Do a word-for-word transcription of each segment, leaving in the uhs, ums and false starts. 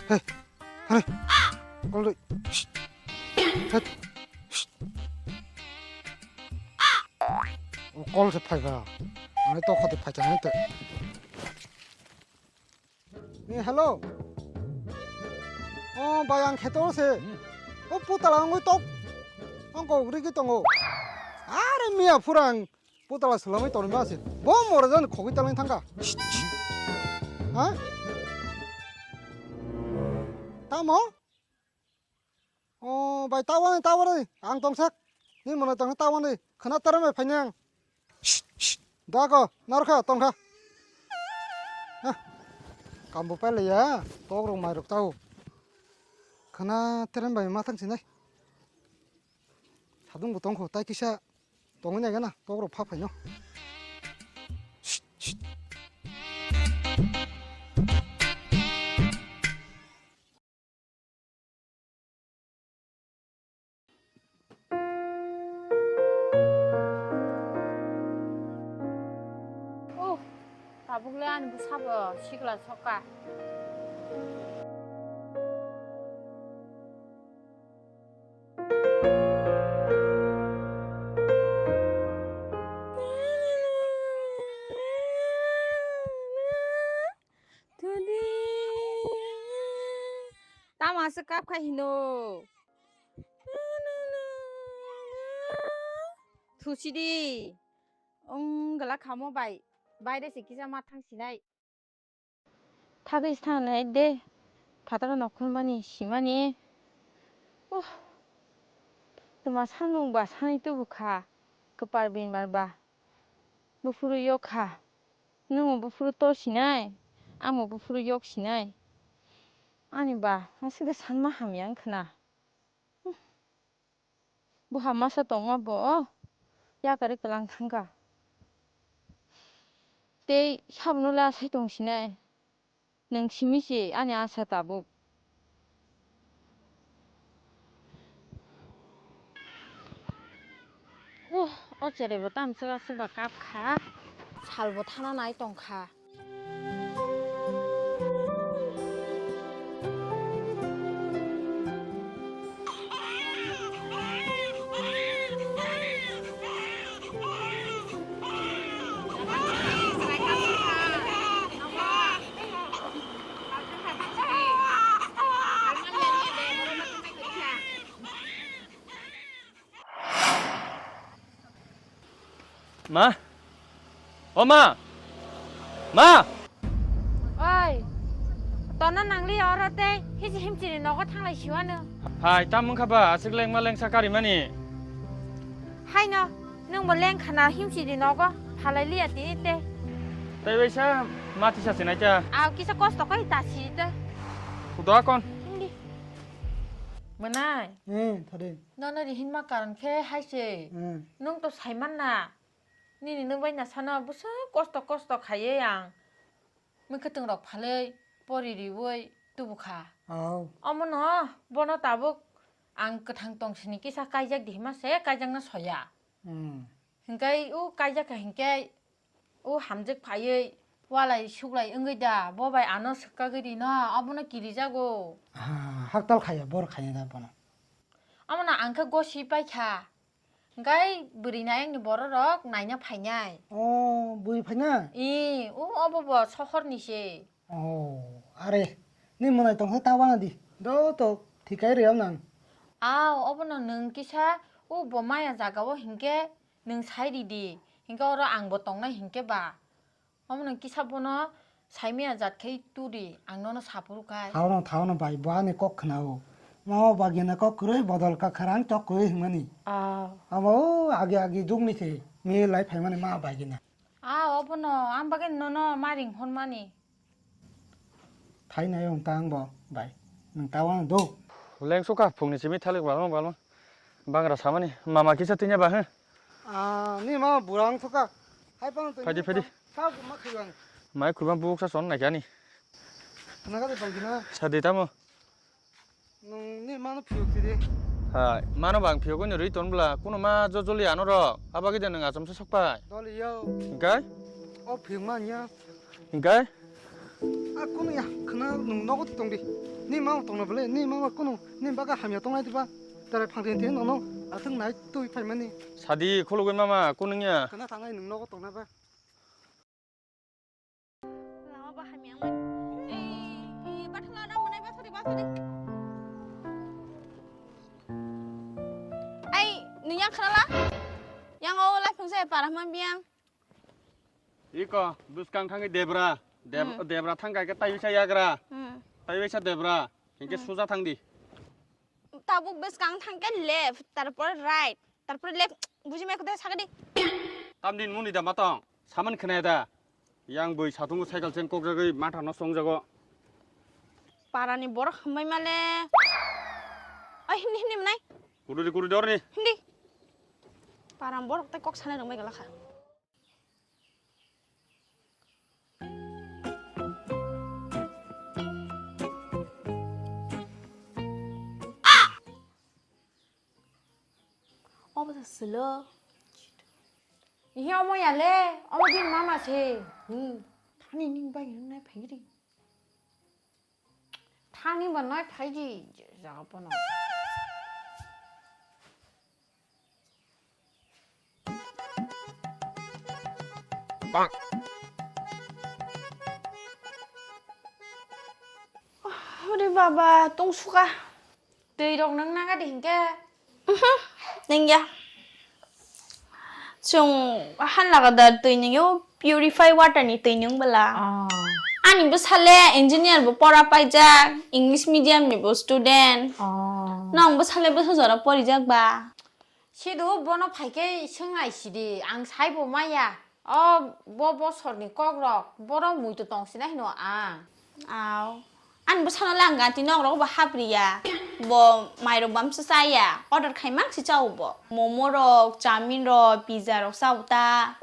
Hey, hare. Kol doi. Shh. Hey. Shh. O kol se phai ba. Ani to khati phai ta te. Ni, hello. O bai, ang kheto se. O putala wngwi tok. Ang kok rigi tongo. Are miya phurang. Putala swlamwi tonwi ma se. Bo mora jani khogwi taleng thangkha. Ha? Tamo? O bai, tawani, tawani. Ang tongsak. Ni mwnwi tongsa tawani. Khna taram bai phaini ang. Shh, shh. Dako, narwkha, tongkha. Ha. Kambo pailaiya. Tok rok mai rok tao. Khna taram bai ma thang sinai. Sadung bo tongkho, tai kisa. Tongwi nai gana, tok rok pha phaino. Oh, tabuk le ani bwsa bo sikla sokha. Tamo aswk kap khai hino? Thusi di. Wng gwlak kha mo bai. Baire se kisa ma thang sinai. Thagwi se thangnai de, phataro nokhormani simani. Uh, twma samung ba sani tubu kha, kwpar bemar ba. Buphuru yok kha, nwngbo buphuru tor sinai, angbo buphuru yok sinai. Ani ba, aswk de sanma hamya wng khna. Buha masa tongma bo, yakari kwlang thangkha. Tei sabono le asai tong sinai. Nwng simi se ani asa tabuk. Uh, o cherai bo tamo chwla chwla kap kha. Sal bo thana nai tong kha. Ma? O ma? Ma? Oi, tona nangli oro tei hiji himchiri nogo thanglai siwano. Hai, tam wngkha ba, aswk lengma lengsa karimani? Haino, nwngbo lengkhana himchiri nogo phalai liya tini tei. Tei waisa ma tisa sinai ta. Aw, kisa kosto koi ta si ta. Hudo akon. Hindi. Mwnai. Eh, thade. Nono ri hinma karon khe hai se. Hmm. Nwng to saiman na. Nini nwng bai na sana bwswk kosto kosto khaiwi ang mwkhwtwng rok phalwi pori riwi tubu kha. Oh. Omo no bono tabuk ang kwthang tong sini kisa kaijak di hima se kaijak no soya. Hmm. Hinkai u kaijak kha hinkai o hamjwk phaiwi walai suklai wngwi da, bo bai ano swkagwi rino, obono kirijago. Ah, haktal khaiya, bor khaiya da bono. Omono ang khe gosi paikha. Hwnkhe bwrwi nayakni bororok naina phainai. O, bwrwi phaina? Ee, o, obo bo sohorni se. O, are, ni mwnai tongsa ta wana di. Do to, thikai rw nang. Ao, obono nwng kisa, o, bo maya jagao hinkhe nwng sai ridi. Hinkhe oro ang bo tongnai hinkhe ba. Omo nwng kisa bono saimaya jat khai turi, ang nono saphuru khai. Thaono, thaono bai, bo ani kok khwnao. Mao bagina kok kwrwi bodol kakharang chok kwrwi hwnmani. Ah. Abo agi agi jugni se, mi lai phaimani ma bagina. Ah, obono, ang bagwi nono ma ring hwnmani. Thainai wng ta ang bo, bai. Nwng ta wng do. Leng suka, phungni simi thalik balma balma. Bangra samani, mama kisa tinya ba, he? Ah, ni mama burang suka. Hai pang tu. Phaidi, phaidi. Sa ma khibang. Mai khibang buk sa son na kani. Naga de bang gina. Sadi tamo. Nung ni mano phiyok tidi. Hai, mano bang phiyok ni rui ton bla, kuno ma jojoli ano ro. Aba gide nung acham sa sokpai. Doli yo. Hingkai? O phiyok ma nya. Hingkai? A kuno ya, khna nung nogo ti tong di. Ni mama tongna bole, ni mama kunu, ni baga hamya tongnai diba? Tarai phang tin tin nono, athung nai tui phaimani. Sadi khulugwi mama, kunungya. Kana thangnai nung nogo tongna ba? Lama ba hamya wng. Ei, ei, bathala na manai basari, basari. Ai, nung yang khnala? Yang o lai phung se para man biang. Iko, bwskang thangwi debra. Deb-, Hmm. Debra thang kai khe taiwisa yagra. Hmm. Taiwisa debra. Hinkhe Hmm. suja thang di. Tabuk bwskang thang khe left, tarpor right, tarpor left. Buji mai kudai sagadi. Tamni nini da matong. Saman khwnaya da. Yang bui satungo cycle chain kok jagwi matha no song jago. Parani borok hambai male. Ai, hindi, hindi, manai. Kududi, kududi, orni. Hindi. Param borok tei kok sana rwngbai gala kha. Obo se silo. Ihe omo ya le, omo bini mama se. Hmm. Thani ning bai nai phai ri. Thani ba nai phai di, jaga pono. Bang. Ore baba, tong suka. Twi rok nang naga di hinkhe? Mhm, nangya. Chwng han laga da twi nangyo, purify water ni twi nung bwla. Oh. Ani bwsale engineer bo pora paijak, English medium ni bo student. Oh. Nong bwsale bwsa jora porijak ba? Sidu bono phaikhe swngnai sidi, ang saibo maya. O bo bosorni kokrok, borok muitu tongsinai hino ang. Aw. Ani bwsano le ang gati nok rogo bo hapriya. Bo mairok bamsa chaya. Order khai mang si chao bo. Momo rok, chowmin rok, pizza rok chao ta.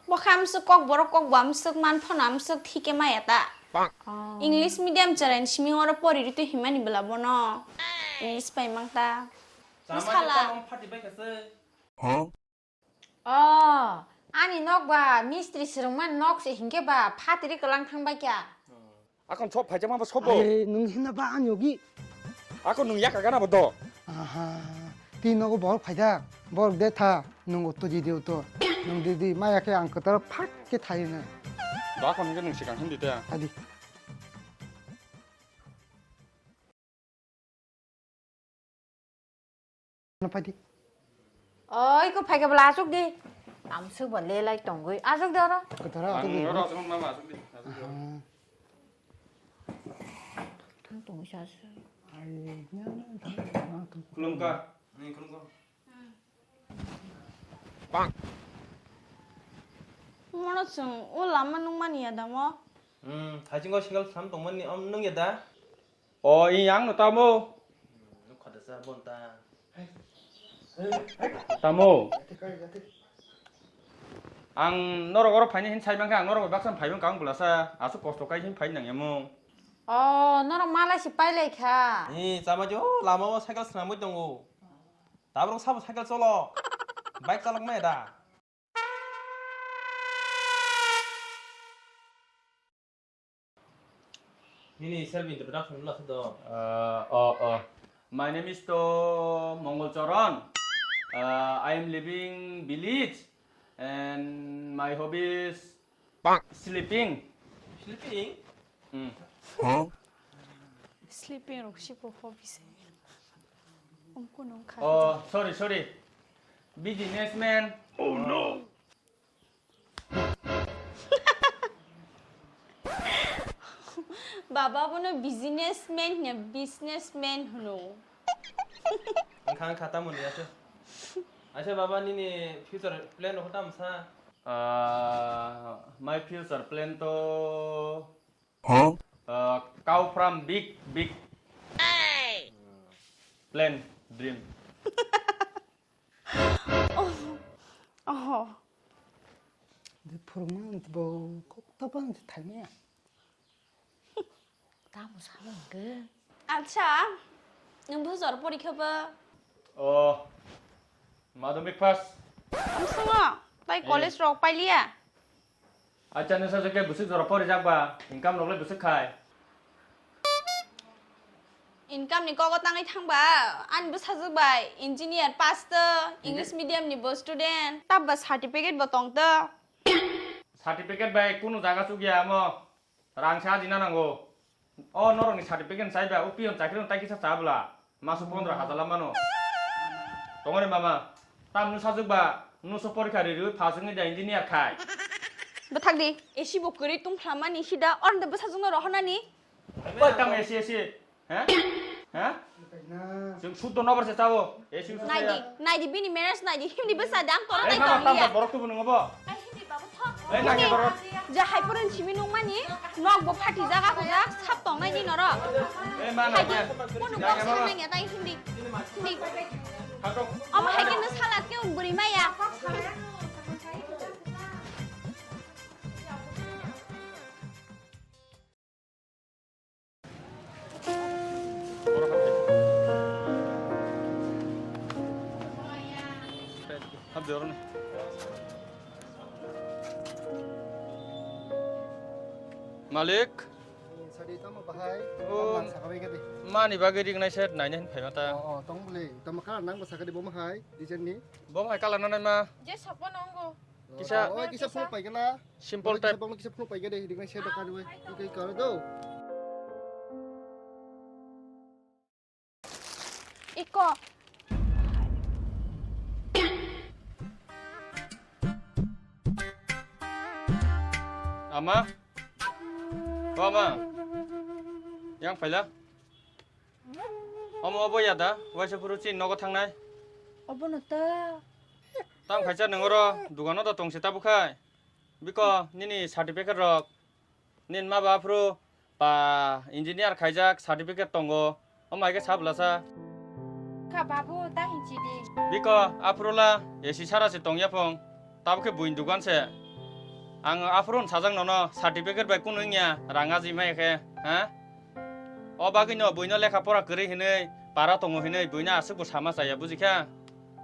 Bo kha amswk kok borok kok bo amswk man phano amswk thike maya ta. Oh. English medium chwrai ni simi oro pori ri twi himani bwla bono. English pai mang ta. Chama Bwsala. Jeta mom phati bai kha se. Huh? Oh, ani nok ba mistri swrwngmani nok se hinkhe ba phatiri kwlang thang bai kha. Akon sok phaijak ma ba sobo. Ai, nung himna ba ani yogi. Akon nung yaka gana bo do. Aha, ti nogo borok phaijak. Borok de tha, nung utto di di utto. Nung di di, maya khe ang kwtaro phak khe thai nai. Do akon hwnkhe nung sikang him di ta. Adi. Ano phaidi. Oi, ko phaikhe bwla asuk di. Amsuk ba lelai tongwi. Asuk di oro. Kotora Ang asuk di. Oro asuk mama asuk di. Asuk di. Aha. Thang tongwi sa asuk. Ai, na, na, na, na, na. Khulumkha. Ni khulumkha. Mono chwng o lama nungmani ya da mo? Hmm, haichungo cycle sam tongmani om nung ya da? O, i ang no tamo. Nuk khada sa bon ta. Tamo. Ang norok oro phaini hin sai mankha, ang norok bai baksa phai mankha, ang bwlasa aswk kosto kai hin phai nang yamung. O, norok malai si pai lai kha. Ni chama jo lama o cycle swnamwi tongo. Tabrok sabo cycle cholo. Bike chalok maya da. Nini self introduction wngna sado. Uh, oh, oh. My name is to Mongol Charan. Uh, I am living village and my hobby is sleeping. Sleeping? Hmm. Huh? Sleeping rok sibo hobby se. Ongko nung kha. Oh, sorry, sorry. Businessman. Oh no. Baba bono businessman hwnya, businessman hwno. Wngkha, wngkha, tamoni ase. Ase baba, nini future plan rok tamo sa? Ah, my future plan to, huh? Ah, cow farm, big, big plan, dream. Oh. Oh. De phurungma bo kok tapa thai maya. Tamo sabo hwnkhe? Acha, nwng bujor porikha ba? Oh, madhyamik pass. Amsongo, tai Eh. College rok pailiya? Acha, nwsa jokhe bwswk jora porijak ba, income rok le bwswk khai? Income ni kogo tangwi thangba, ani bwsajwk bai engineer pass to, English medium ni bo student, tabba certificate bo tong to. Certificate bai kunu jaga chukya amo, rang sa ajina nango. O norokni certificate sai ba, o peon chakri rok tai kisa cha bwla, maso pondro hajar la mano. Tongore mama, tam nu sajwk ba, nu so porikha ri ri, phaswk ni da engineer khai. Bwthak di, esi bo kwrwi tungphla mani sida, orni da bwsajwk no rohornani. Oi, tamo esi, esi. He? He? Chwng suddo nobar se chao. Esi usu Naidi, saya. Naidi, bini manners naidi, himni bwsa dang toro Eh, nai mama, tong tamo liya. Borok tubu nungo bo. Ai, himni babu thok. Eh, nang ya borok. Ja hai poren simi nung mani, nok bo phati jaga ko jak, sap tong nai ni noro. Eh, ma, Hai nang di, ya. Kono Nang ya, box mama. Nang ya tai himni. Himni. Khatok. Omo hai ke no salad ke un buri maya. Hap de oroni. Malik. Sadi tamo bahai. Oh. Tamo sakabai gadi. Mani bagwi ringnai set naina hin phaima ta. Oh, oh, tong bole. Tamo kala nang ba sakadi bomo hai, design ni. Bomo hai kala nanai ma. Je sokbo nongo. Kisa. Oh, kisa phone paigala. Simple type. Bangla kisa phone paigade, hidikna se dokan we. Ikai karo do. Iko. Ama. O ama. Yang phaila. Omo obo ya da, waisa phuru chini nogo thangnai. Obono ta. Tamo khaisa nwng oro dugano da tongse tabuk khai. Biko, nini certificate rok. Nini ma ba phuru pa engineer khaijak certificate tongo. Omo hai khe sa bwlasa. Kha babu, ta hinchi di. Biko, aphuru la A C sara se tongya phong. Tabuk khe buini dugan se. Ang aphuru sajak nono certificate bai kunu wngya, rang aji maya khe, ha? O bagwino buino lekha pora kwrwi hinwi, para tongo hinwi buino aswk bo sama chaya, bujikha?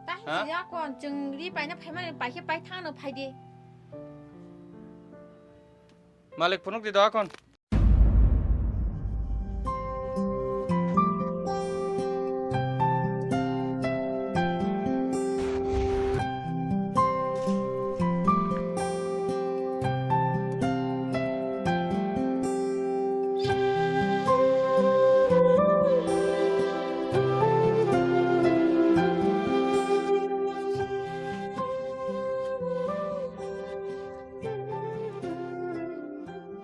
Ta Ha? Hinchi ya kon, chwng ri paina phaimani pai khe pai thangno phai di. Malik phunuk di do akon.